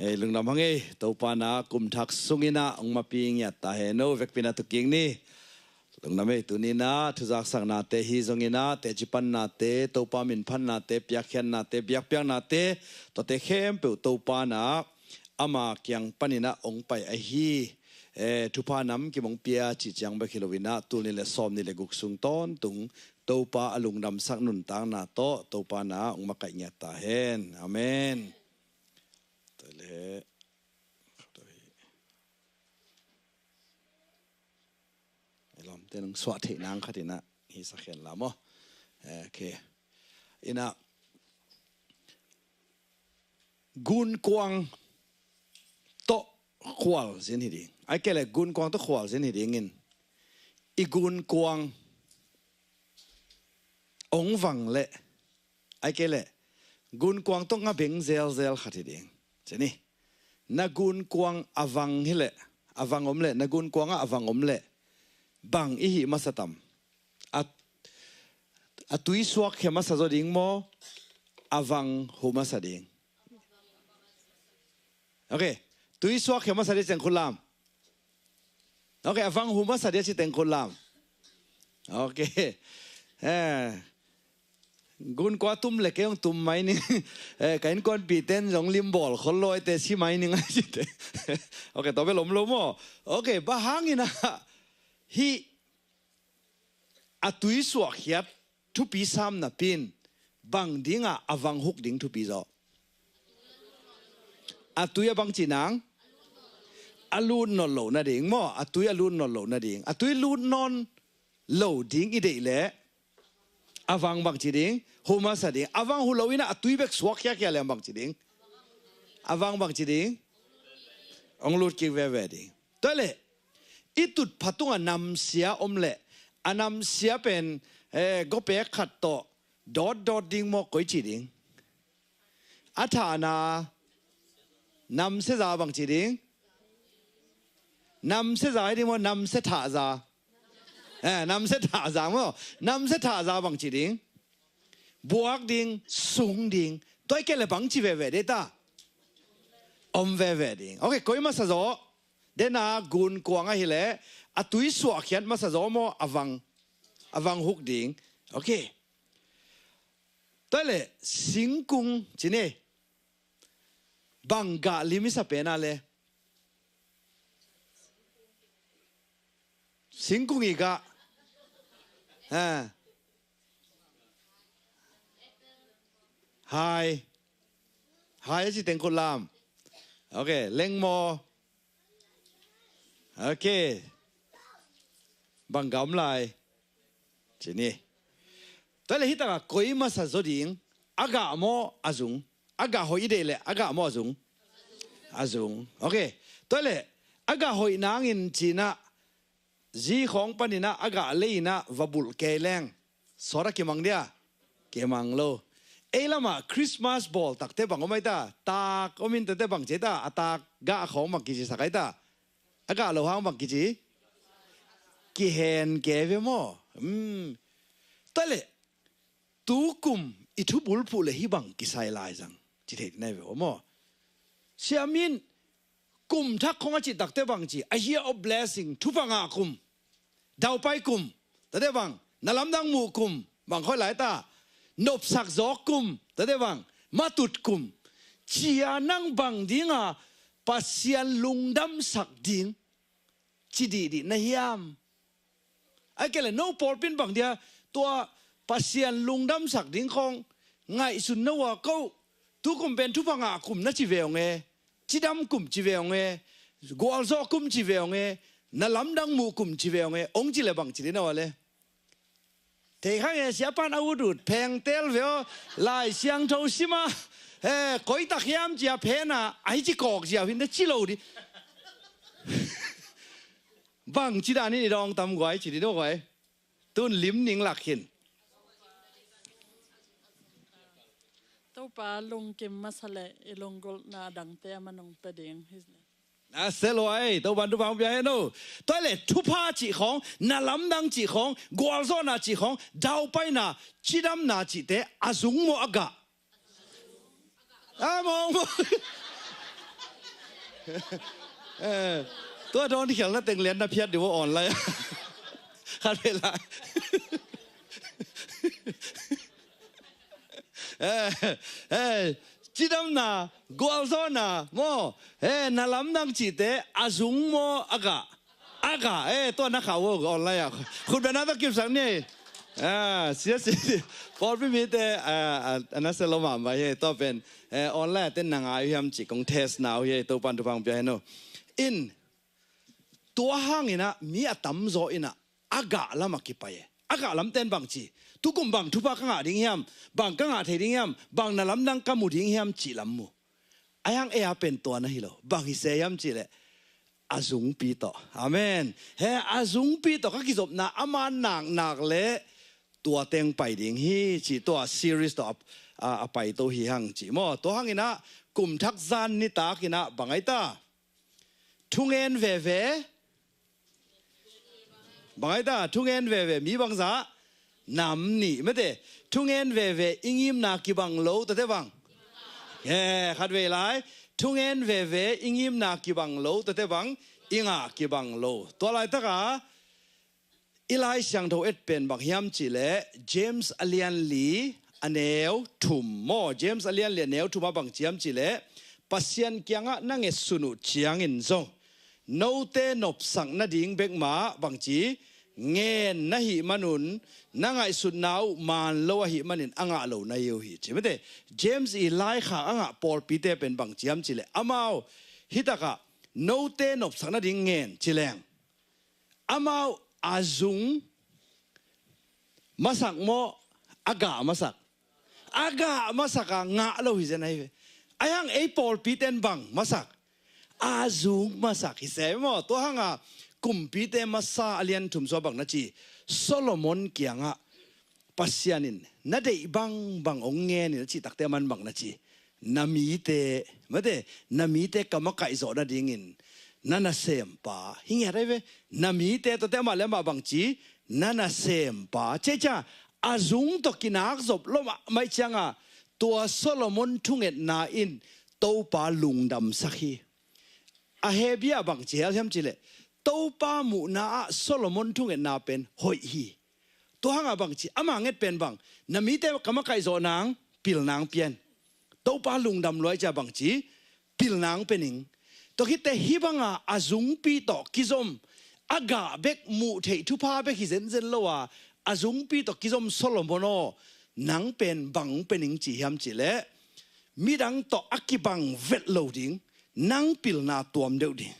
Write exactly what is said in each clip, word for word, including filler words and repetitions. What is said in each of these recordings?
Ei, lungdam hang ei, Topa na kum thak sungin ah hong mapi ngiat ta hen o, vekpi-in ah thukik ni. Lungdam ei, tuni-in ah thuzaksaknate hi zongin ah, teci pannate, Topa min phannate, piakkhiatnate, biakpiaknate, tuate khempeuh Topa na ama kiang panin ah hong pai ahi, eh, thupha namkim hong pia cih ciang bek hi loin ah, tul nih le sawmnih le guk sung tawntung Topa a lungdamsak nuntakna tawh Topa na hong makaih ngiat ta hen. Amen. Tua leh, i lawmte nong suah theih nang khatin ah hi sak hen la maw. Ok. In ah, gunkuang tawh khualzin hi ding. Ahih kei leh gunkuang tawh khualzin hi dingin, i gunkuang hong vang leh, ahih kei leh gunkuang tawh nga beng zelzel khat hi ding. Ci ni. Na gunkuang a vang hi leh, a vang om leh, na gunkuang ah a vang om leh, bang i hih masa tam? A, a tui suakkhia masa zaw ding maw, a vang hu masa ding? Ok. Tui suakkhia masa dia ci teng khut lam. Ok, a vang hu masa dia ci teng khut lam. Ok. Eh, gunkuang tum leh kei hong tum mai ning. Eh, ka innkuanpihte in zong limbawl khol lo, eite si mai ning a ci teng. Ok, tua bel om lo maw. Ok, bang hangin ah hih a tui suakkhiat thupi sam napi-in bang dingah a vang huk ding thupi zaw? A tui a bang ci nang? A lut nawn loh nading maw? A tui a lut nawn loh nading. A tui lut nawn lo ding i deih leh, a vang bang ci ding? Hu masa ding. A vang hu loin ah a tui bek suak khiakhia leh bang ci ding? A vang bang ci ding? Hong lut kik veve ding. Tua leh, i tutphah tungah namsia om leh, a namsia pen, eh, gawpek khat tawh dawtdawt ding maw, koi ci ding? A thahna, namsia za bang ci ding? Namsia za hi ding maw, namsia thah za? Eh, namsia thah za maw, namsia thah za bang ci ding? Buak ding, sung ding. Tua ahih kei leh bang ci veve ding ta? Om veve ding. Ok, koi masa zaw? Dena gunkuang ahih leh, a tui suakkhiat masa zaw maw, a vang, a vang huk ding? Ok. Tua leh, singkung ci ni. Bang gah lim i sa pen a leh? Singkung i gah. Ha. Hai. Hai a ci teng khut lam. Ok, leng maw? Ok. Bang gah om lai? Ci ni. Tua leh hih takah koi masa zaw ding, a gah maw a zung? A gah hoih i deih leh, a gah maw a zung? A zung. Ok. Tua leh, a gah hoih nangin ci-in ah, zi khawng panin ah, a gah lei-in ah va bulh kei leng, sawt a kimang dia? Kimang lo. Ei lamah Christmas bawl takte bang om ai ta? Taak om in, tate bang ci ai ta? A taak gah khawng bang kicisak ai ta? A gah lo hang bang kici? Kihen kei ve maw? Hmm. Tua leh, tu kum i thubulphuh leh hih bang kisai lai zang, ci thei ding hi ve aw maw? Siamin, kum thak khawng a cih takte bang ci? A year of blessing, thupha ngah kum, daupai kum, tate bang, na lamdang muh kum, bang khawi lai ta? Nopsak zawk kum, tate bang, matut kum. Ci-a nang bang dinga Pasian lungdamsak ding ci dihdih na hiam? Ahih kei leh no pawlpi in bang dia tua Pasian lungdamsak ding khawng ngaihsun na uh a, ko, tu kum pen thupha ngah kum na ci ve ung e, cidam kum ci ve ung e, gualzawh kum ci ve ung e, na lamdang muh kum ci ve ung e, hong ci leh bang ci ding na uh a leh? Thei kha nge, siapa'n a ut ut, phengtel ve aw, Lai Siangtho sim a, eh, koi tak hiam ci-a phen a, ahi ci kawk ziau hi in, ci lo ding. Bang ci dan in i dawng tam guai, ci ding daw guai. Tun lim ning lak hi in. Topa lungkim masa leh i lunggulhna dangte amah nong pia ding hi. Na se lua ei, Topa'n thupha hong pia hen o. Tua leh thupha cih khawng, na lamdang cih khawng, gualzawhna cih khawng, daupaina, cidamna cihte a zung maw a gah? A mawng maw. Eh, tua dawn khialhna teng lian na phiat dih uh online. Khat vei lai. Eh, eh, cidamna, gualzawhna maw, eh, na lamdang cihte a zung maw a gah? A gah, eh, tua na khauh uh online ah. Khutbetna tawh kipsak ni. Ah, sia si. Pawlpi mite, ah, ah, a nasia lo mahmah hi, tua pen, eh, online ah ten na ngai uh hiam cih kong test na uh hi, Topa'n thupha hong pia hen uh. In, tua hangin ah mi a tamzaw in ah a gah lamah kipai e. A gah lamte in bang ci? Tukum bang thupha ka ngah ding hiam? Bang ka ngah thei ding hiam? Bang na lamdang ka mu ding hiam cih lam mu. Ahi hang ei a pen tua na hi lo. Bang hi se hiam cih leh a zungpi tawh. Amen. He, a zungpi tawh ka kizopna ama naknak leh tua teng pai ding hi cih tua series tawh a, a, a paito hi hang cih maw. Tua hangin ah kum thak zan nitak in ah bang ai ta? Thungen veve. Bang ai ta? Thungen veve mi bangzah nam nih mate. Thungen veve i ngimna kibang lo tate bang. He, khat vei lai. Thungen veve i ngimna kibang lo tate bang. I ngah kibang lo. Tua laitak a i Lai Siangtho et pen bang hiam cih leh James a lian li a neu thum maw. James a lian li a neu thum ah bang ci hiam cih leh Pasian kiangah na ngetsun uh ciangin zong note nopsak nading bek mah bang ci ngen na hih manun na ngaihsutna uh maan lo ahih manin a ngah lo na hi uh hi ci mate. James i laikhak a ngah pawlpite pen bang ci hiam cih leh amau hitak ah note nopsak nading ngen ci leng amau a zung masak maw a gah masak? A gah masak a ngah lo hi zen ahi ve. Ahi hang ei pawlpite'n bang masak? A zung masak hi se maw. Tua hang a Kumpite Masa a lian thum sua bang na ci? Solomon kiangah Pasian in na deih bangbang hong ngen in a cih takte aman bang na ci? Na mite mate, na mite ka makaih zawh nadingin na nasempa hi ngiat ahi ve. Na mite tawte amah le amah bang ci? Na nasempa. Ciacia a zung tawh kinak zop lo mahmah cianga tua Solomon thungetna in Topa lungdamsak hi. A hebia bang ci hel hiam cih leh Topa muhna ah Solomon thungetna pen hoih hi. Tua hangah bang ci? Ama nget pen bang? Na mite ka makaih zawh nang, pil nang pian. Topa lungdam luai cia bang ci? Pil nang pe ning. Tua khitte hih banga a zungpi tawh kizom a gah bek muh theih thupha bek hi zenzen lo a, a zungpi tawh kizom Solomon aw, nang pen bang pe ning ci hiam cih leh midang tawh a kibang vet lo ding, nang pilna tuam deuh ding.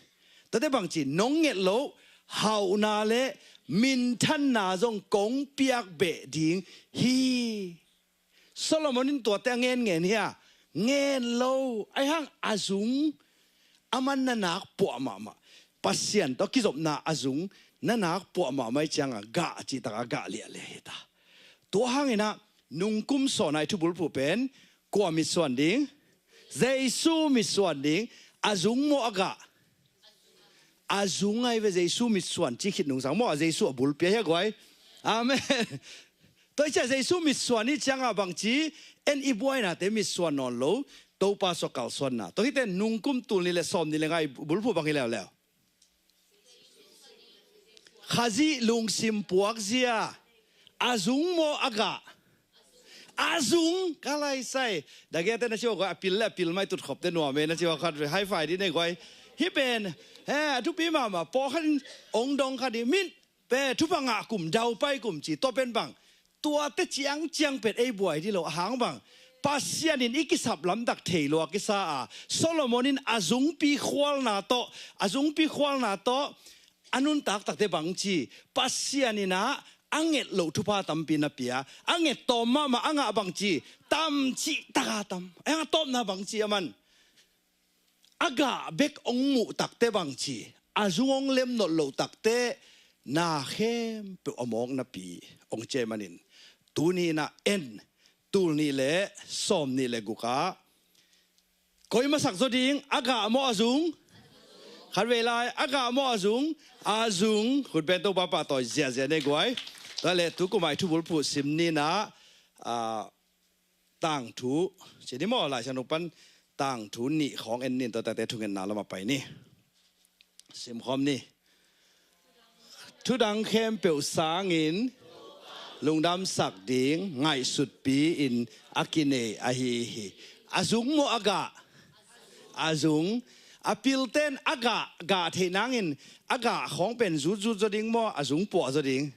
Tate bang ci? Nong nget loh hauhna le minthanna zong kong piak beh ding hi. Solomon in tuate a ngen ngen hia? Ngen lo. Ahi hang a zung aman na nak puah mahmah. Pasian tawh kizopna a zung na nak puah mahmah ih cianga gah cihtak a gah lialia hi ta. Tua hangin ah nungkum sawnah i thubulphuh pen kua mitsuan ding? Jesu mitsuan ding. A zung maw a gah? A zung ahi ve. Jesu mitsuan ci khit nungsang maw, a Jesu a bulpi ahi a guai. Amen. Tua ih ciah Jesu mitsuan ih ciangah bangci en i buainate mitsuan nawn lo, Topa sua kalsuanna. Tua hite nungkum tul nih le sawm nih le nga i bulphuh bang hi leuleu? Khazih lungsim puakzia. A zung maw a gah? A zung. Ka laisai. Dagiate na ci uh a guai, a pil le a pil mai tutkhopte nuam e na ci uh a khat ve. High five dih ne guai. Hih pen he a thupi mahmah. Pawlkhat in ong dong khat dih, min pe thupha ngah kum, daupai kum ci. Tua pen bang? Tuate ciangciang pen ei buai dih lo, a hang bang? Pasian in i kisap lamtak thei lua kisa a, Solomon in a zungpi khualna tawh, a zungpi khualna tawh a nuntak takte bangci? Pasian in ah a nget loh thupha tampi na pia, a nget tawm mahmah a ngah bangci? Tam cihtak a tam. A tawpna bangci a man? A gah bek ong muh takte bangci? A zung ong lemnolh loh takte na khempeuh a mawk napi ong ciai manin, tuni in ah en tul nih le sawm nih le guk ah koi masak zaw ding? A gah maw a zung? Khat vei lai, a gah maw a zung? A zung. Khut beng Topa pahtawi ziahziah ne guai. Tua le tu kumai thubulphuh sim ni in ah, ah, tangthu ci ni maw, Laisiangtho pan Tangthu nih khawng en nin, tua takte thungetna lamah pai ni. Simkhawm ni. Thudang khempeuh sangin lungdamsak ding ngaihsutpi-in a kinei ahi hi. A zung maw a gah? A zung. A pilten a gah, gah theih nangin a gah khawng pen zutzut zaw ding maw, a zung puah zaw ding?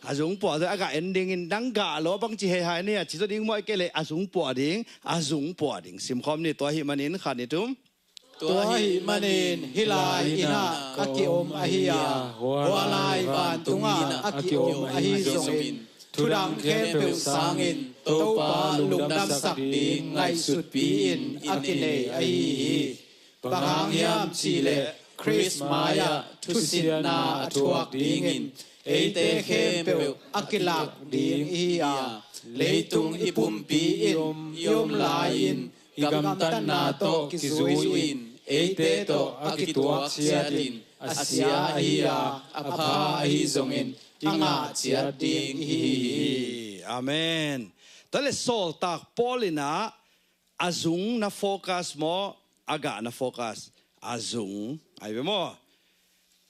A zung puah zaw, a gah en dingin, nang gah lo bangci hei hai ni a ci zaw ding maw, a kei leh a zung puah ding, a zung puah ding. Simkhawm ni, tua ahih manin khat ni tum. Tua ahih manin hih lai innah a ki-om ahi a, hua lai vantungah a ki-om ahi zongin thudang khempeuh sangin Topa lungdamsak ding ngaihsutpi-in a kinei ahi hi. Bang hang hiam cihleh Khrist mai-ah thusiatna a thuak dingin eite khempeuh a kilak ding ihi a, leitung i pumpi in i om lai-in i gamtatna tawh kizui-in eite tawh a kituak ciatin a sia ahi a, a pha ahi zongin a ngah ciat ding ihi hi. Amen. Tua leh sawltak Paul in ah a zung na focus maw, a gah na focus? A zung ahi ve maw?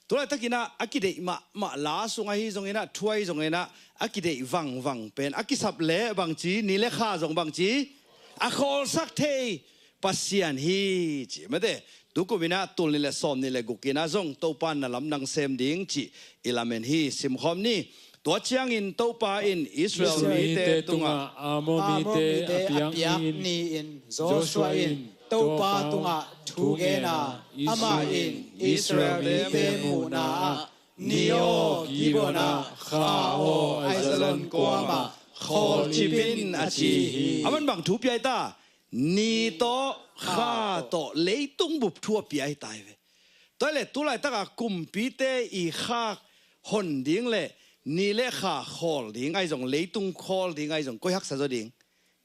Tulaitakin ah a kideih mahmah la sung ahi zongin ah, thu ahi zongin ah, a kideih vangvang pen a kisap leh bangci, ni le kha zong bangci? A khawlsak thei Pasian hi ci mate. Tukum in ah tul nih le sawm nih le guk in ah zong Topa in na lamdang sem ding cih i lamen hi. Simkhawm ni. Tua ciangin Topa in Israel mite tungah Amor mite a piak ni-in Joshua in Topa tungah thu gen a, amah in Israel mite muhna ah, ni aw Gibeon ah, kha aw Aijalon kuamah khawlcip in a ci hi. Aman bang thu pia i ta? Ni tawh kha tawh leitung bup thu a pia i ta hi ve. Tua leh tulaitaka kumpite i khak hon ding le ni le kha khawl ding ahi zong, leitung khawl ding ahi zong, koi haksa zaw ding?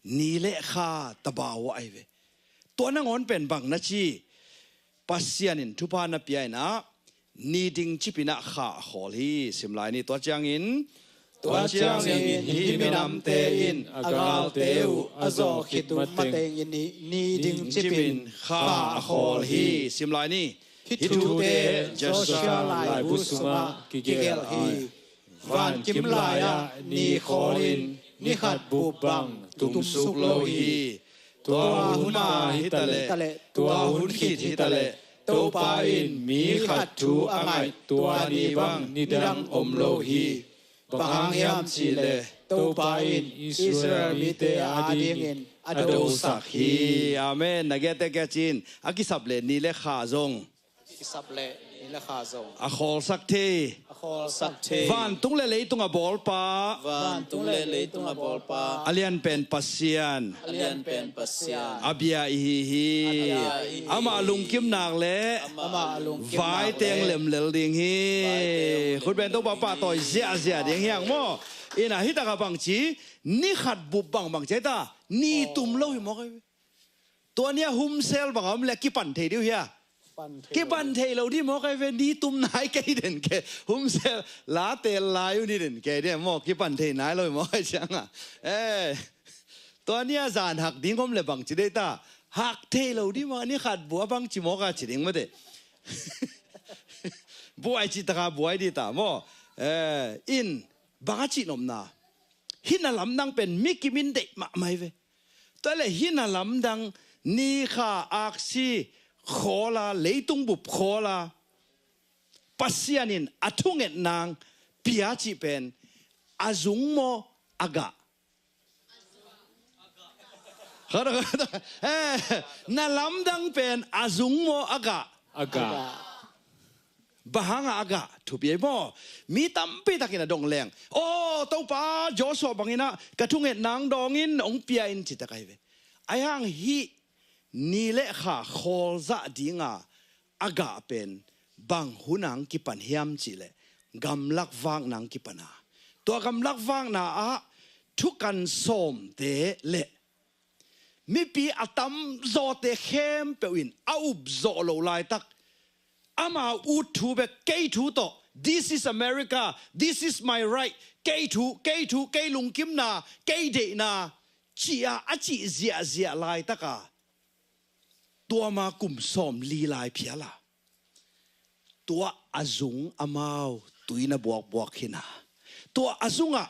Ni le kha tabau ahi ve. Tua nangawn pen bang na ci? Pasian in thupha na pia in ah ni ding cipin ah kha a khawl hi. Sim lai ni. Tua ciangin, tua ciangin hih minamte in a galte uh a zawh khit uh matengin ni ding cipin kha a khawl hi. Sim lai ni. Hih thute Joshua laibu sungah kigelh hi. Vankim lai-ah ni khawlin ni khat bup bang tumsuk lo hi. Tua hun ma hitaleh, tua hun khit hitaleh, Topa in mi khat thu a ngaih tua ni bang nidang om lo hi. Bang hang hiam cihleh Topa in Israel mite adingin a dosak hi. Amen. Na giate kia cin, a kisap le ni le kha zong, kisap le ni le kha zong a khawlsak thei, a khawlsak thei. Vantung le leitung a bawlpa, vantung le leitung a bawlpa, a lianpen Pasian, a lianpen Pasian a bia i hi hi. A bia i hi. Amah lungkim nak le, amah lungkim nak le, vai teng lemlel ding hi. Vai teng lemlel ding hi. Khutben Topa pahtawi ziahziah ding hi hang maw. Ina hih takah bangci, ni khat bup bang bangci ta, ni tum lo hi mawk hi. Tua ni a humsel bang a om le kipan thei dih uh hia? Kipan thei lo dih mawk ahi ve, ni tum nai kei den kei. Humsel la tel lai uh ni den kei dih maw, kipan thei nai lo hi mawk ahi cianga. Eh, tua ni a zan hak ding om le bangci dei ta? Hak thei lo dih mawk, ni khat bup a bangci mawk a ci ding mate. Buai cih taka buai dih ta maw. Eh, in bang a cih nopna? Hih na lamdang pen mi kimin deih mahmah hi ve. Tua leh hih na lamdang ni kha aksi khawl a, leitung bup khawl a, Pasian in a thunget nang pia cih pen a zung maw a gah? Eh, na lamdang pen a zung maw a gah? A gah. Bang hangah a gah? Thupi ei maw? Mi tampi takin a dong leng, aw, Topa, Joshua bangin ah ka thunget nang dawngin hong pia in ci tak ahi ve. Ahi hang hih ni le kha khawl zah dinga a gah pen bang hun ang kipan hiam cihleh gamlak vak nang kipan a, tua gamlak vakna ah thukan sawmte le mipi a tamzawte khempeuh in a upzawh loh laitak, ama ut thu bek, kei thu tawh, "This is America, this is my right, kei thu, kei thu, kei lungkimna, kei deihna," ci-a a cih ziahziah laitaka tua ma kum sawmli lai phial a, tua a zung amau tui na buakbuak hi na, tua a zungah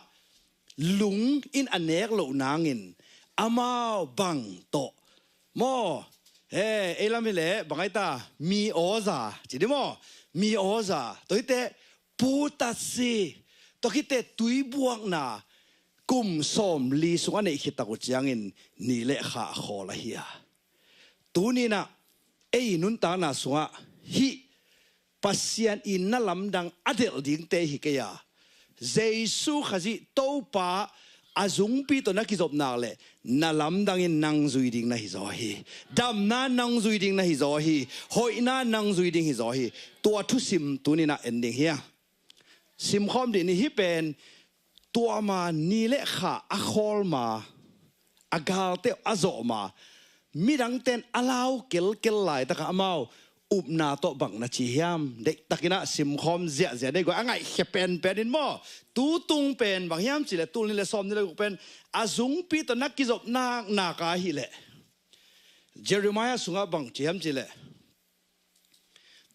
lung in a nek loh nangin amau bang tawh maw, he, ei lam hileh bang ai ta, mi awza ci di maw, mi awza tawh hiteh putatsi tawh hiteh tui buakna kum sawmli sung a neih khit tak uh ciangin ni le kha a khawl ahi a. Tuninah ei nuntakna sungah hih Pasian in na lamdang a delh dingte hi kei a, Jesu Khazih Topa a zungpi tawh na kizopnak le na lamdang in nang zui ding na hi zaw hi. Damna nang zui ding na hi zaw hi. Hoihna nang zui ding hi zaw hi. Tua thusim tuninah en ding hi a. Simkhawm dih ni hi pen, tua ma ni le kha a khawl ma, a galte a zawh ma, midangten a lau kelkel laitakah amau upna tawh bang na ci hiam? Deihtakinah simkhawm ziahziah dei guai a ngaihkhia penpen in maw, tu tung pen bang hiam cileh tul ni le sawm ni le guk pen a zungpi tawh na kizop naknak ahileh Jeremiah sungah bang ci hiam cileh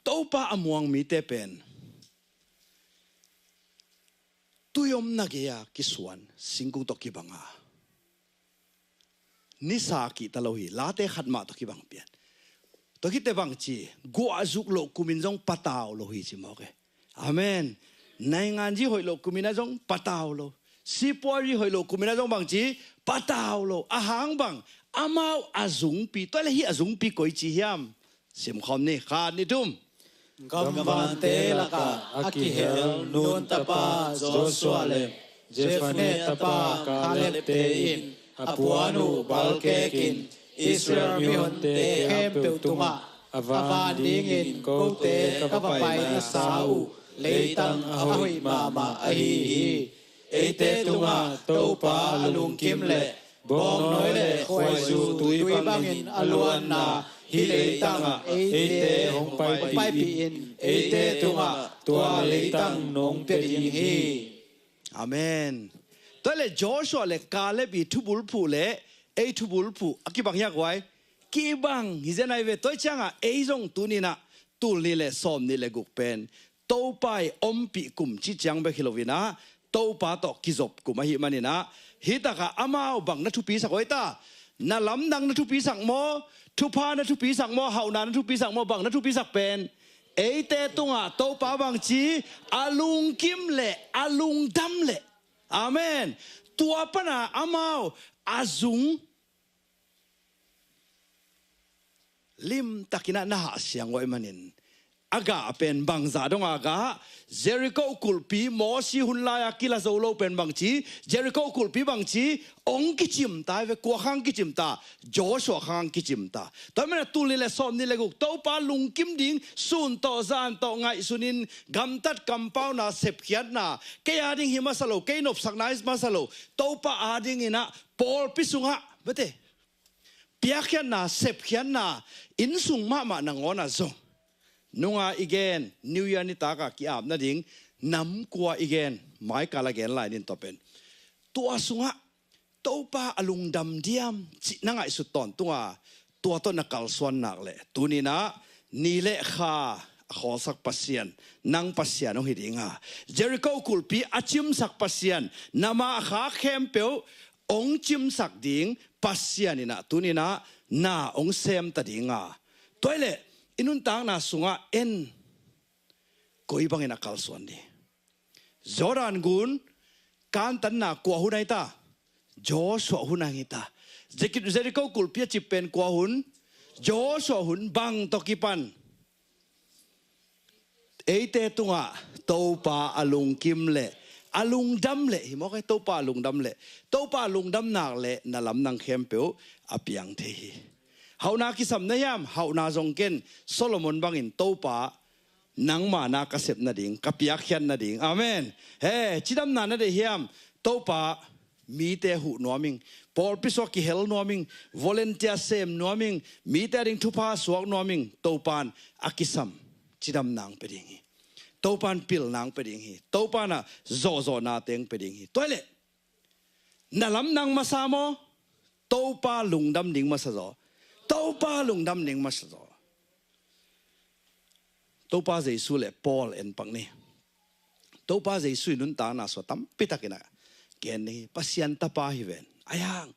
Topa a muang mite pen tuiomna gei-a kisuan singkung tawh kibang a, nisa kihta lo hi, late khat mah tawh kibang pian. Tua khite bang ci, guahzuk loh kumin zong patau lo hi ci mawk e. Amen. Nainganzi hoih loh kumin a zong patau lo, sipuazi hoih loh kumin a zong bang ci, patau lo. A hang bang, amau a zungpi, tua le hi a zungpi koi ci hiam? Simkhawm ni, khat ni thum. Gamvante lakah a kihel Nun tapa Joshua le Jephunneh tapa Caleb-te in a puan uh balkekin Israel mihonte khempeuh tungah a van dingin kote ka va pai nasa uh leitang a hoih mahmah ahi hi. Eite tungah Topa a lungkim le bawngnawi le khuaizu tui bangin a luanna hih leitangah eite hong paipih in, eite tungah tua leitang nong pia ding hi. Amen. Tua le Joshua le Caleb i thubulphuh le ei thubulphuh a kibang hiak huai? Kibang hi zen ai ve. Tua ciangah ei zong tuninah tul ni le sawm ni le guk pen Topa i ompih kum cih ciang bek hi loinah Topa tawh kizop kum ahih maninah hitakah amau bang na thupisak huai ta? Na lamdang na thupisak maw? Thupha na thupisak maw? Hauhna na thupisak maw? Bang na thupisak pen? Eite tungah Topa bangci a lungkim le a lungdam le. Amen. Tua pana amau a zung limtakinah na hahsiang uh ahih manin a gah pen bangzah dongah a gah? Jericho kulhpi Mosi hun lai-a kila zo lo pen bangci, Jericho kulhpi bangci ong kicimta hi ve. Kua khang kicimta? Joshua khang kicimta. Tua mana tul ni le sawm ni le guk Topa lungkim ding sun tawh zan tawh ngaihsunin gamtat kampauna sepkhiatna, kei ading hi masa lo, kei nopsakna hi masa lo, Topa adinginah pawlpi sungah mate piakkhiatna, sepkhiatna, innsung mahmah nangawnah zong nunga i gen New Year nitakah ki-ap nading namkua i gen maikal a gen lai nin tua pen tua sungah Topa a lungdam diam cih na ngaihsut tawntunga tua tawh na kalsuan nak leh tuninah ni le kha a khawlsak Pasian nang Pasian hong hi dinga, Jericho kulhpi a cimsak Pasian, nama a khak khempeuh ong cimsak ding Pasian inah tuninah na ong semta dinga. Tua ileh i nuntakna sungah en koi bangin a kalsuan ding? Jordan gun kantanna kua hun ahi ta? Joshua hun ahi ta. Jericho kulhpi a cip pen kua hun? Joshua hun. Bang tawh kipan? Eite tungah Topa a lungkim leh a lungdam leh hi mawk e. Topa a lungdam leh, Topa a lungdam nak leh na lamdang khempeuh a piang thei hi. Hauhna kisam na hiam? Hauhna zong ken. Solomon bangin Topa nangma na ka sep nading, ka piakkhiat nading. Amen. He, cidamna na deih hiam? Topa mite huh nuam ing, pawlpi sungah kihel nuam ing, volunteer sem nuam ing, mite ading thupha suak nuam ing. Topan a kisam cidamna ong pia ding hi. Topan pilna ong pia ding hi. Topan a zawhzawhnate ong pia ding hi. Tua ileh na lamdang masa maw? Topa lungdam ding masa zaw. Topa lungdam ning masa zaw. Topa Jesu le Paul en pak ni. Topa Jesu i nuntakna sua tampi takin a gen ni hi. Pasian tapa hi ven. Ai hang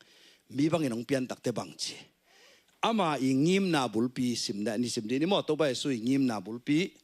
mi bangin hong pian takte bang ci. Ama i ngimna bulpi sim dah ni, sim dih ni maw. Topa Jesu i ngimna bulpi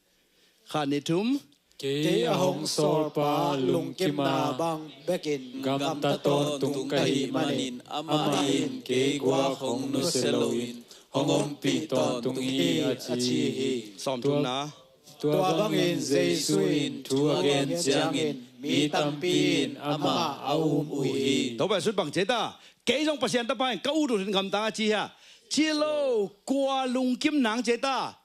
khat, nih, thum. Kei a hong sawlpa lungkimna bang bekin gamta tawntung ka hih manin amah in kei guak hong nusia loin hong ompih tawntung hi, a ci hi. Sawmthumna. Tua bangin Jesu in thu a gen ciangin mi tampi in amah a um uh hi. Topa Jesu bang ci ta? Kei zong Pasian tapa in ka ut uh in gamta ing, a ci hia? Ci lo. Kua lungkim nang ci ta?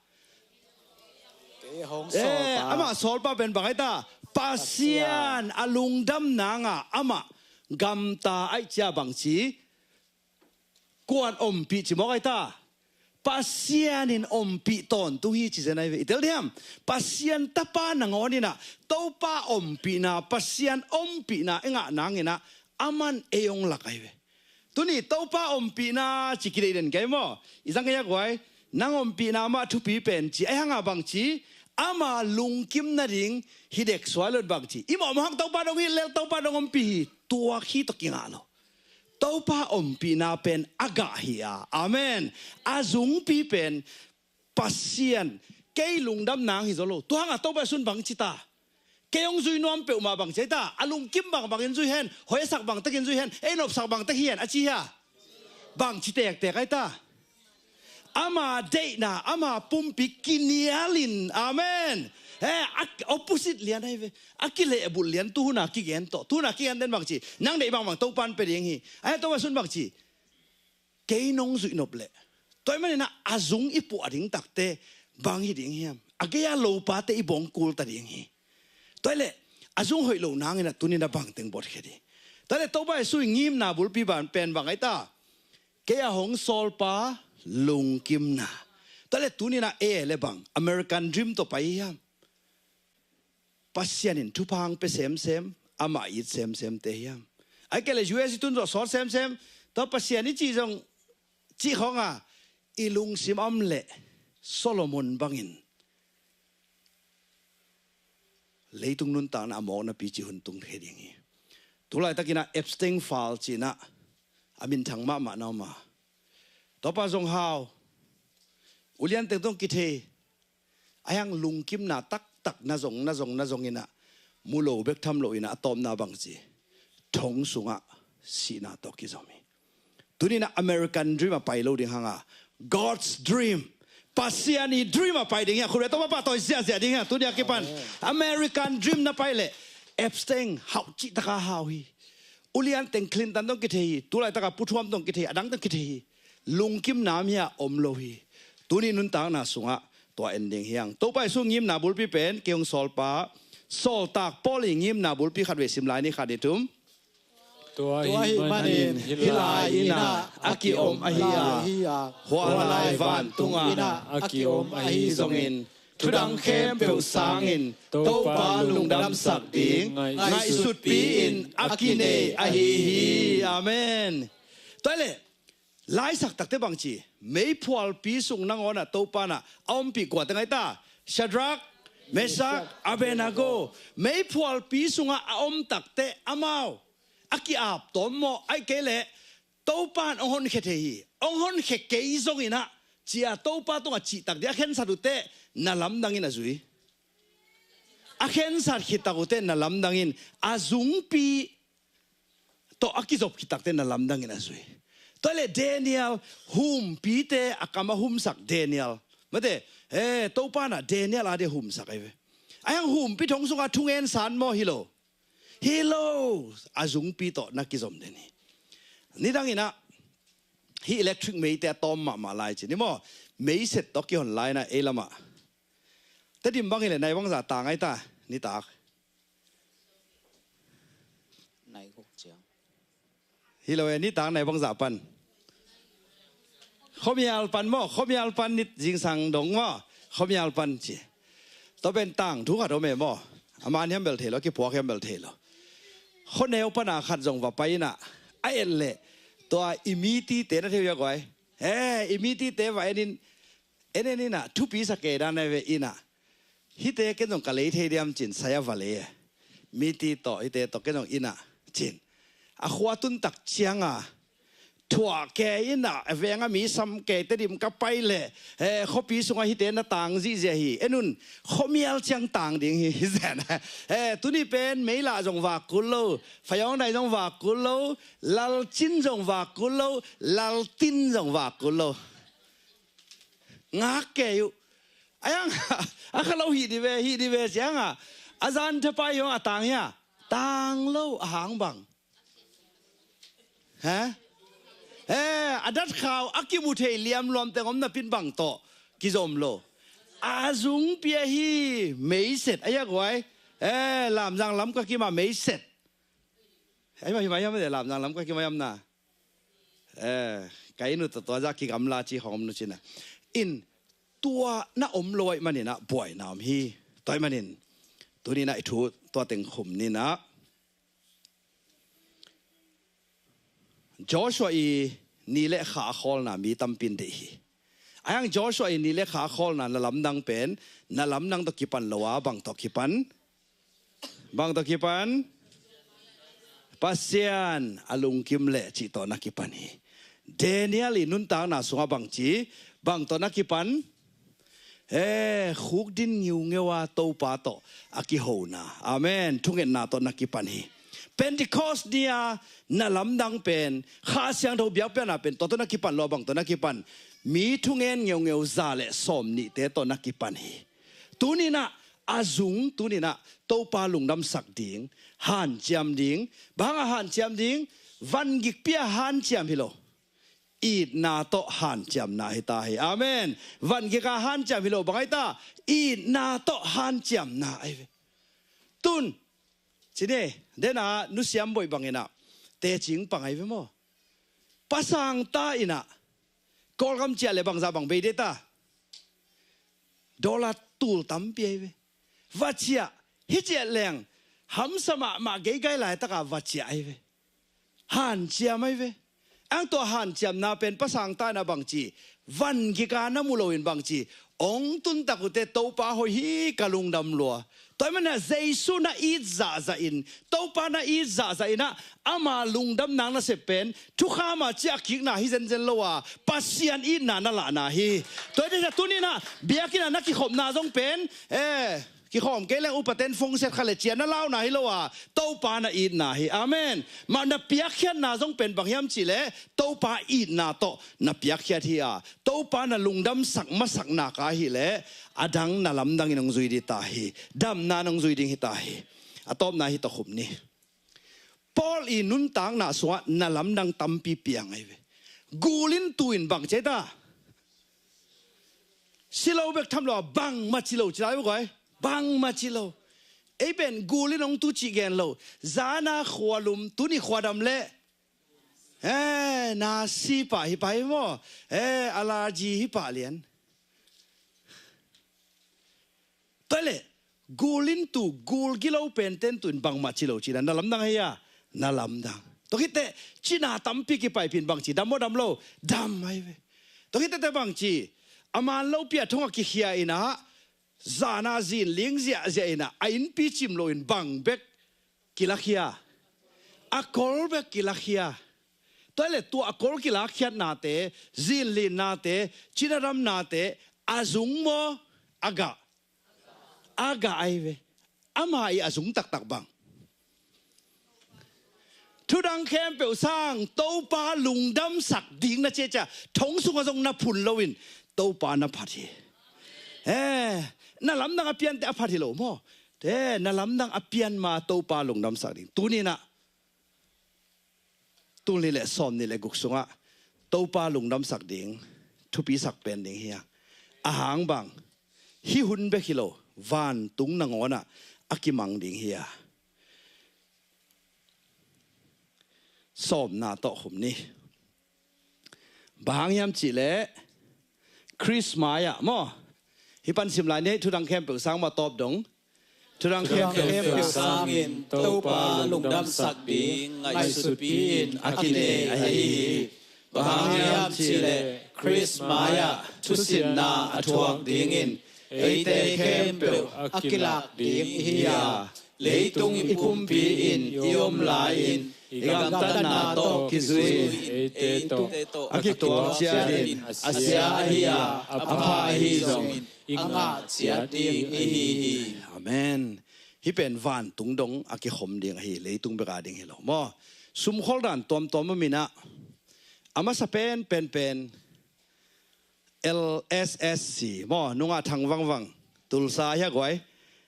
Kei hong sawlpa. Amah sawlpa pen bang ai ta? Pasian a lungdam nang a amah gamta ai cia bang ci? Kuan ompih ci mawk ai ta? Pasian in ompih tawntung hi ci zen ai ve. I tel diam? Pasian tapa nangawn in a Topa ompihna, Pasian ompihna i ngah nang in a aman ei hong lak ai ve. Tuni Topa ompihna ci kideih den kei maw? I zang kei a guai. Nang ompihna mah thupi pen ci. Ai hang a bang ci? Ama lungkim nading hi dek suai lo in bang ci? I mawhmawh hang Topa dong hi lel, Topa dong ompih hi. Tuak hi tawh kingah lo. Topa ompihna pen a gah hi a. Amen. A zungpi pen Pasian, kei lungdam nang hi zaw lo. Tua hang a Topa Jesu in bang ci ta? Kei hong zui nuam peuhmah bang ci ai ta? A lungkim bangbangin zui hen, hoih a sak bangtakin zui hen, ei nopsak bangtak hi hen, a ci hia? Bang ci tektek ai ta? Ama deihna, ama pumpi kinialin, amen. He, a opposite lian ai ve. A kilehbulh lian tuhuna kigen tawh. Tuhuna kigen den bang ci? Nang deih bangbang Topa in pia ding hi. Ai Topa Jesu in bang ci? Kei nong zuih nop leh tua ahih manin a zung i puah ding takte bang hi ding hiam? A gei a lopate i bawngkul ta ding hi. Tua ahih leh a zung hoih lo nangin a tunin a bangteng bawt khia ding? Tua ahih leh Topa Jesu i ngimna bulpi ban pen bang ai ta? Kei a hong sawlpa lungkimna. Tua ahih leh tunin a ei le bang American dream tawh pai hiam? Pasian in thupha hong pia semsem, amah it semsemte hiam? Ai kei le U S i tun zawh sawt semsem, tua Pasian i cih zong cih khawng a i lungsim a om leh Solomon bangin leitung nuntakna a mawknapi cih hun tung thei ding hi. Tulaitakin a Epstein file ci-in a minthang mahmah na om a, tuapa zong hau, ulian teng tawh kithei, a hiang lungkimna taktak na zong, na zong, na zong in a mu lo bek tham lo in a, a tawpna bang ci, thong sungah sihna tawh kizom hi. Tunin a American dream a pai lo ding hang a, God's dream, Pasian i dream a pai ding hi a. Khut beng tawh pahtawi ziahziah ding hi a. Tuni a kipan American dream na pai leh Epstein hau cih taka hau hi. Ulian teng Clinton tawh kithei hi. Tulaitaka Pu Trump tawh kithei hi. A dang tawh kithei hi. Lungkimna mi a om lo hi. Tuni nuntakna sungah tua en ding hi hang. Topa Jesu ngimna bulpi pen kei hong sawlpa, sawltak Paul i ngimna bulpi khat vei sim lai ni, khat, nih, thum. Tua ahih manin hih lai innah a ki-om ahi a, hua lai vantung innah a ki-om ahi zongin, thudang khempeuh sangin Topa lungdamsak ding ngaihsutpi-in a kinei ahi hi. Amen. Tua leh laisak takte bangci, meiphualpi sung nangawnah Topa nah a ompih kuate ngai ta? Shadrach, Meshach, Abednego. Meiphualpi sungah a om takte amau a ki-ap tawm maw, ahih kei leh Topa in hong honkhia thei hi. Hong honkhia kei zonginah cia Topa tungah cihtak dih a khensat uhte na lamdangin a zui. A khensat khittak uhte na lamdangin a zungpi tawh a kizop khittakte na lamdangin a zui. Tua leh Daniel, humpite a kam a humsak Daniel. Mate, eh, Topa nah Daniel a dia humsak ahi ve. A hiang humpi thong sungah thungen san maw? Hi lo. Hi lo. A zungpi tawh na kizom den hi. Nidanginah hih electric meite a tawm mahmah lai ci ni maw? Meiset tawh kihon lai nah ei lamah Tedim bang hileh nai bangzah ta ngai ta? Nitak. Nai guk ciang. Hi lo e, nitak nai bangzah pan? Khuamial pan maw, khuamial pan nit zingsang dong maw, khuamial pan ci. Tua pen tangthu khat om e maw. A man hiam bel thei lo, a kiphuak hiam bel thei lo. Khuaneu pana khat zong va pai inah a et leh tua i mitite na thei uh ia guai. He, i mitite va en in, en en in ah, thupi sa kei dan a ve in ah. Hihte ken zong ka lei thei diam cin, saya va lei e. Miti tawh, hihte tawh ken zong in ah cin. A khua tun tak ciang a, thuah kei in ah, a veng a mi sam kei Tedim ka pai leh, eh, khuapi sungah hihte na tang zihziah hi. En un, khuamial ciang tang ding hi, hi zen. Eh, tuni pen Meilah zong vak kul lo, Fayawng Dai zong vak kul lo, Lalcin zong vak kul lo, Laltin zong vak kul lo. Ngak kei uh. A yang, a kha lo hih di ve, hih di ve ciang a, a zan thapai hi hong a tang hia? Tang lo, a hang bang? Ha? Eh, a dat khau, a kimu thei liamluam teng om napi in bang tawh kizom lo. A zung pia hi, meiset, a yak guai. Eh, Lamzang lam ka kim a meiset. Ai, mai, mai, mai, Lamzang lam ka kim a yam na. Eh, ka inn uh tawh tua zah kigamla ci khawng om nu cin ah. In tua na om lo ahih manin ah buaina om hi. Tua ahih manin tuni in ah i thu tua teng khum ni in ah. Joshua i ni le kha a khawlna mi tampi in deih hi. A yang Joshua i ni le kha a khawlna na lamdang pen, na lamdang tawh kipan lo a, bang tawh kipan? Bang tawh kipan? Pasian a lungkim leh cih tawh na kipan hi. Daniel i nuntakna sungah bang ci, bang tawh na kipan? Eh, khukdin ngiungeu a Topa tawh a kihona. Amen. Thungetna tawh na kipan hi. Pentecost ni a na lamdang pen, Kha Siangtho biakpiakna pen, tua tawh na kipan lo a, bang tawh na kipan? Mi thungen ngeungeu za le sawm nihte tawh na kipan hi. Tuni in ah, a zung tuni in ah, Topa lungdamsak ding, hanciam ding, bang a hanciam ding, vangik pia hanciam hi lo. Itna tawh hanciamna hi ta hi. Amen. Vangik a hanciam hi lo, bang ahi ta? Itna tawh hanciamna ahi ve. Tun, cine, dena nusiam boih bang in ah, tecing pang ahi ve maw? Pasang ta in ah, Kawlgam ciah le bangza bang bei de ta. Dollar tul tampi ahi ve. Va ciah, hi ciah leng, hamsa mahmah geigai laitaka va ciah ahi ve. Hanciam ahi ve. Ang tua hanciamna pen pasang ta in ah bang ci, vangik a na mu lo in bang ci, ong tun tak uh teh Topa hoih hi ka lungdam lua. Tua ahih manin ah Jesu na it zahzah in, Topa na it zahzah in ah, ama lungdam nang nasep pen thukham a ciah kikna hi zenzen lo a, Pasian itna na lahna hi. Tua ahih teh tuni in ah biakinn ah na kikhopna zong pen, eh, kikhawm kei leng upaten phone set kha le ciah na launa hi lo a, Topa na itna hi. Amen. Mah na piakkhiatna zong pen bang hiam cih leh Topa itna tawh na piakkhiat hi a, Topa na lungdamsak masak nak ahih leh a dang na lamdang in hong zui ding ta hi. Damna in hong zui ding hi ta hi. A tawpna hih tawh khum ni. Paul i nuntakna sungah na lamdang tampi piang ahi ve. Gul in tu in bang ci ta? Si lo bek tham lo a, bangmah ci lo ci lai uh guai. Bangmah ci lo. Ei pen gul in hong tu cih gen lo. Zan a khua lum, tuni khua dam leh, eh, na si pah hi pah hi maw? Eh, allergy hi pah lian. Tua leh, gul in tu, gul gilo penten tu in bangmah ci lo ci in ah, na lamdang hi a, na lamdang. Tua khit teh, cina tampi kipaipih in bang ci, dam maw dam lo, dam ahi ve. Tua khit teh teh bang ci, a man lopi a thong a kikhia in ah, zan a zin ling ziahziah in ah, a innpi cim lo in bang bek kilakhia, a kol bek kilakhia. Tua leh tua a kol kilakkhiatnate, zinlinnate, cina damnate, a zung maw, a gah? A gah ahi ve. Ama i a zung taktak bang? Thudang khempeuh sang, Topa lungdamsak ding na ciahciah, thong sungah zong na phun lo in, Topa na phat hi. Eh, na lamdang a piante a phat hi lo maw? Te, na lamdang a pian ma Topa lungdamsak ding. Tuni in ah, tul nih le sawm nih le guk sungah Topa lungdamsak ding, thupisak pen ding hi a. A hang bang, hih hun bek hi lo, vantung nangawn ah a kimang ding hi a. Sawmna tawh khum ni. Bang hang hiam cih leh, Khrist mai-ah maw? Hih pan sim lai ni, hih thudang khempeuh sang mah tawp dong. Thudang khempeuh sangin Topa lungdamsak ding ngaihsutpi in a kinei ahi hi. Bang hang hiam cih leh, Khrist mai-ah thusinna a thuak dingin eite khempeuh a kilak ding ihi a, leitung i pumpi in i om lai-in i gamtatna tawh kizui-in eite tawh a kituak ciatin a sia ahi a, a pha ahi zongin i ngah ciat ding ihi hi. Amen. Hih pen vantung dong a kikhom ding ahi, leitung bek a ding hi lo maw. Sumkhol dan tuamtuam a minah a masa pen pen pen L S S C maw, nungah thang vangvang, Tulsa hi a guai.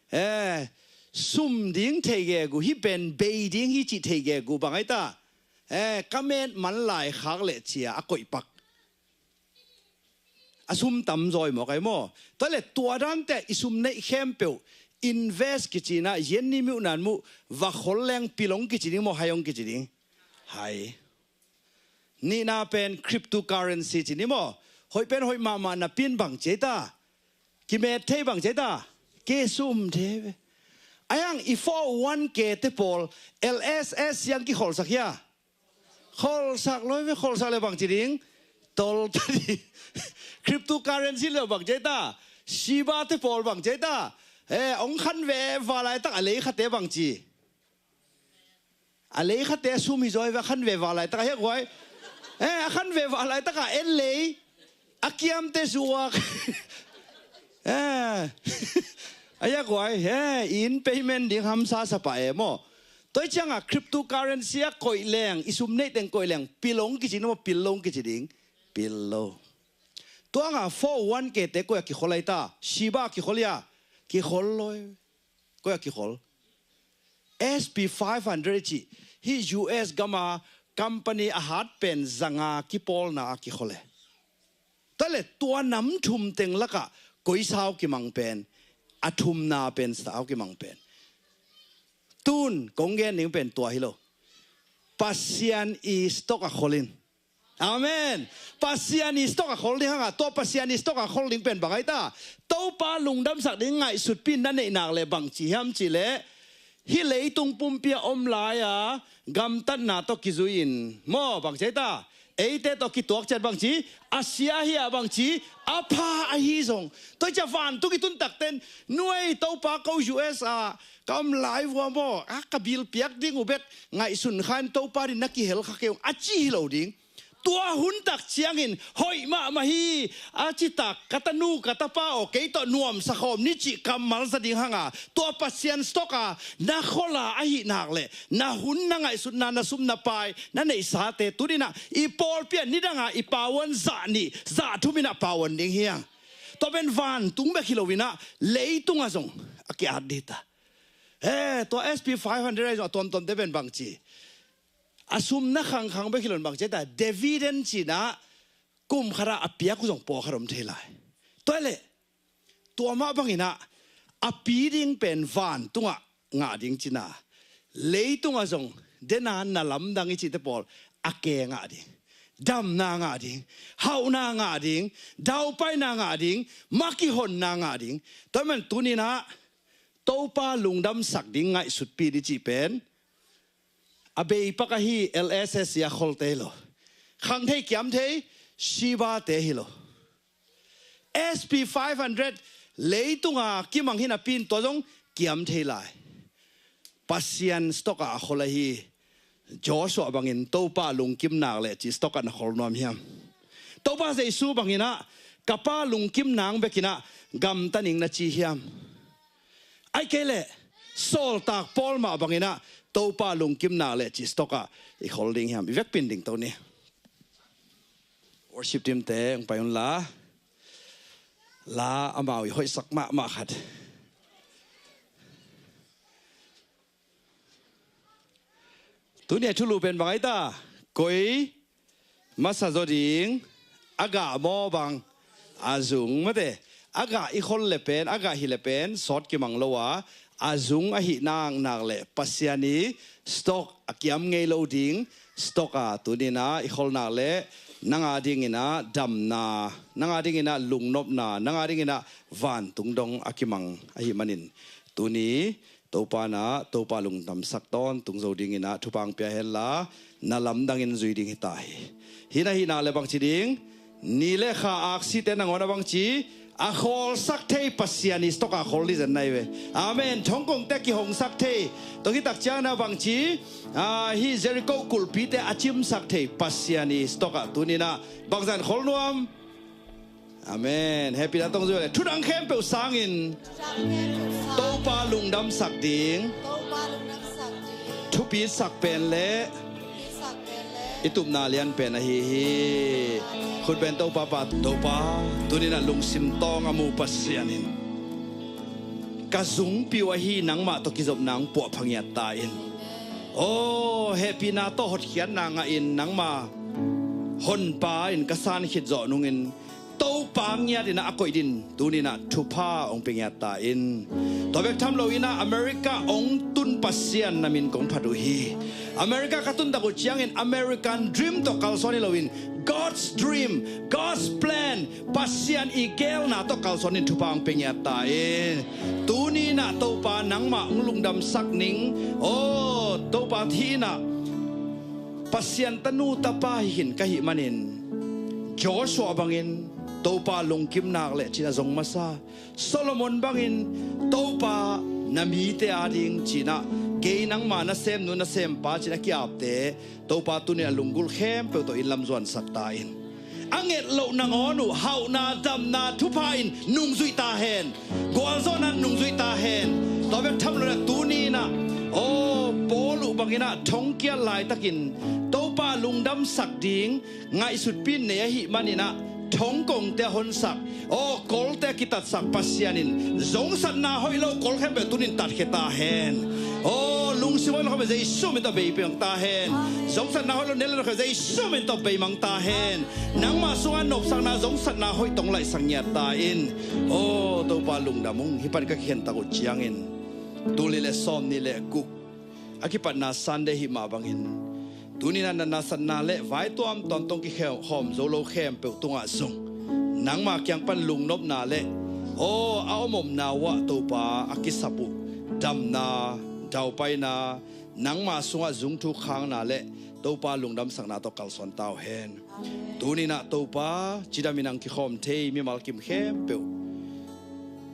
Eh, sum ding thei gegu, hih pen bei ding hi cih thei gegu bang ai ta. Eh, ka met man lai khak leh cia a koihpak. A sum tam zawi mawk ai maw. Tua le tua dante i sum neih khempeuh invest kici na, yen ni miuh nan muh, va khol leng pilong kici ding maw, hai ong kici ding. Hai. Nihna pen cryptocurrency ci ni maw. Hoih pen hoih mahmah napi in bang ci ei ta. Kimet thei bang ci ei ta. Ke sum thei ve. Ai ang i four oh one K te pawl L S S siang kikholsak hia. Kholsak loi ve, kholsak le bang ci ding. Tol ta ding. Cryptocurrency le bang ci ei ta. Shiba te pawl bang ci ei ta. Eh, ong khan ve va laitak a lei khate bang ci. A lei khate a sum hi zaw hi ve, a khan ve va laitak a hek huai. Eh, a khan ve va laitak a en lei. A kiamte zuak. Eh. A hek huai. Eh, in payment ding hamsa sapa e maw. Toi cianga cryptocurrency a koih leng, i sum neih teng koih leng, pilong kici ding maw, pilong kici ding. Pil lo. Tuanga four oh one K te koi a kikhol ai ta. Shiba a kikhol ia. Kikhol loi. Koi a kikhol. S P five hundred i cih. Hih U S gama company a hat pen zanga kipawlna a kikhol e. Tua le tua nam thum teng lakah koi sau kimang pen. A thumna pen sau kimang pen. Tun kong gen ning pen tua hi lo. Pasian i stock a khol in. Amen. Pasian i stock a khol ding hanga, tua Pasian i stock a khol ding pen bang ai ta. Topa lungdamsak ding ngaihsutpi na neih nak le bang ci hiam cih leh, hih leitung pumpi a om lai-a gamtatna tawh kizui-in maw bang ci ei ta. Eite tawh kituak ciat bang ci, a sia hi a bang ci, a pha ahi zong. Tua cia vantung i tun takten, nuai Topa ko U S a ka om lai vua maw, a ka bil piak ding uh bek ngaihsun khan Topa din na kihel kha kei ung a ci hi lo ding. Tua hun tak ciangin hoih mahmah hi, a citak ka tanu ka tapa aw kei tawh nuamsa khawm ni cih kammal za ding hanga, tua Pasian stock a na khol a ahih nak leh na hun na ngaihsutna na sum na pai na neihsate tuninah i pawlpi ah nidanga i pauan zah nih zah thuminah pauan ding hiang. Tua pen vantung bek hi loinah leitungah zong a ki-at dita. Eh, tua S P five hundred ahi zong a tuamtuamte pen bang ci. A sum na khangkhang bek hi lo in bang ci ta, dividend cinah kum khatah a piak uh zong pawlkhat om thei lai. Tua leh tua mah banginah a pi ding pen vantungah ngah ding cina, leitungah zong dena na lamdang i cihte pawl a ke ngah ding, damna ngah ding, hauhna ngah ding, daupaina ngah ding, makihonna ngah ding. Tua man tuninah Topa lungdamsak ding ngaihsutpi ding cih pen a beipak ahi L S S a kholte hi lo. Khang thei kiam thei Sheba te hi lo. S P five hundred leitunga kimang hi napi in tua zong kiam thei lai. Pasian stock a khol ahi. Joshua bangin Topa lungkim nak le ci stock a na khol nuam hiam? Topa Jesu banginah ka Pa lungkim nang bekinah gamta ning na ci hiam? Ai kei leh sawltak Paul mah banginah Topa lungkim nak le ci stock a i khol ding hiam? I vekpin ding to ni. Worship team te hong pai unla, la amau i hoihsak mahmah khat. Tuni a thulu pen bang ai ta? Koi masa zaw ding, a gah maw bang? A zung mate. A gah i khol le pen, a gah hi le pen sawt kimang lo a, a zung ahi nak nak le Pasian i stock a kiam ngei lo ding stock a tuninah i khol nak le nanga dinginah damna, nanga dinginah lungnopna, nanga dinginah vantung dong a kimang ahi manin tuni Topa na, Topa lungdamsak tawntung zo dinginah thupha hong pia henla, na lamdangin zui ding hi ta hi. Hih na hih nak le bang ci ding? Ni le kha aksite nangawn a bangci a khawlsak thei Pasian i stock ah khawl ding zen nai ve. Amen. Thongkongte kihongsak thei. Tua khit tak ciangin a bangci hih Jericho kulhpite a cimsak thei Pasian i stock ah tuni-in ah bangzah in khawl nuam? Amen. Hehpihna tawh zui le thudang khempeuh sangin Topa lungdamsak ding thupitsak pen le i tupna lian pen ahi hi. Khutbeng Topa. Pa Topa, tuni-in ah lungsim tawng a mu Pasian in ka zungpi uh ahi nangmah tawh kizopna hong puah pha ngiat ta in. Aw, hehpihna tawh hotkhiatna ngah in nangma honpa in ka san khit zawh nungin Topa ngiat in ah a koih dingin tuni-in ah thupha hong pia ngiat ta in. Tua bek tham loin ah America hong tun Pasian na min kong phat uh hi. America ka tun tak uh ciangin American dream tawh kalsuan hi loin God's dream, God's plan, Pasian i geelna tawh kalsuan in thupha hong pia ngiat ta in. Tuni-in ah Topa nangmah hong lungdamsak ning. Aw Topa, hih in ah Pasian tanu tapa hi khin ka hih manin Joshua bangin Topa lungkim nak leh cih a zong masa, Solomon bangin Topa na mite ading cih in ah kei nangma nasemnu nasempa cih in a ki-apte Topa tuni-in a lunggulh khempeuh tawh in lam zuansak ta in. A nget loh nangawn uh hauhna damna thupha in nungzuih ta hen. Gualzawhna in nungzuih ta hen. Tua bek tham loin ah tuni-in ah aw Paul uh bangin ah thongkiat laitakin Topa lungdamsak ding ngaihsutpi in nei ahih manin ah thongkongte a honsak, aw kolte a kitatsak Pasian in zongsatna hoih lo kol khempeuh tuni-in tatkhia ta hen. Aw lungsim hoih lo khempeuh Jesu min tawh beimang ta hen. Zongsatna hoih lo, nilh lo khempeuh Jesu min tawh beimang ta hen. Nangmah sungah nopsakna, zongsatna hoih tawh hong laihsak ngiat ta in. Aw Topa lungdam ung. Hih pan ka kikhen tak uh ciangin tul nih le sawmnih le guk a kipatna Sunday hih mah bangin tuni-in ah na nasepna le vai tuamtuam tawh hong kikhawm zo lo khempeuh tungah zong nangma kiang pan lungnopna le aw a om omna uh ah Topa a kisap uh damna, daupaina, nangma sungah zungthuk khakna le Topa lungdamsakna tawh kalsuan ta uh hen. Tuni-in ah Topa, cidam in hong kikhawm thei mimal kim khempeuh,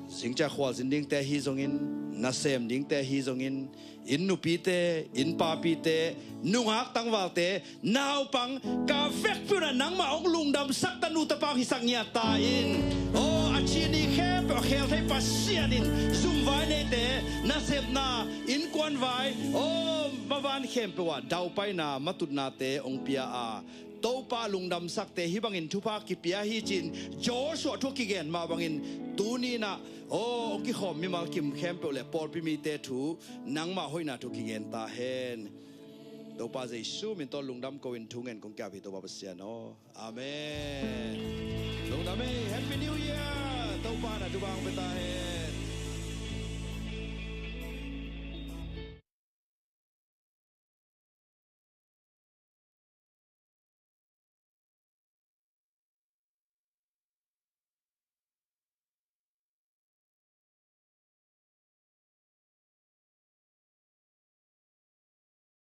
zing ciang khualzin dingte ahi zongin, nasem dingte ahi zongin, inn nupite, inn papite, nungak tangvalte, naupang, ka vekpi un ah nangmah hong lungdamsak tanu tapa hong hisak ngiat ta in. Aw a ci ni khempeuh a khel thei Pasian in zumvai neite, nasepna, innkuan vai, aw maban khempeuh ah daupaina, matutnate hong pia a, Topa lungdamsakte hih bangin thupha kipia hi ci-in Joshua thu a kigen mah bangin tuni-in ah aw hong kikhawm mimal kim khempeuh le pawlpi mite thu nangmah hoihna thu kigen ta hen. Topa Jesu min tawh lungdam ko-in thu ngen kong ki-ap hi Topa Pasian aw. Amen. Lungdam ei. Happy New Year. Topa in ah thupha hong pia ta hen.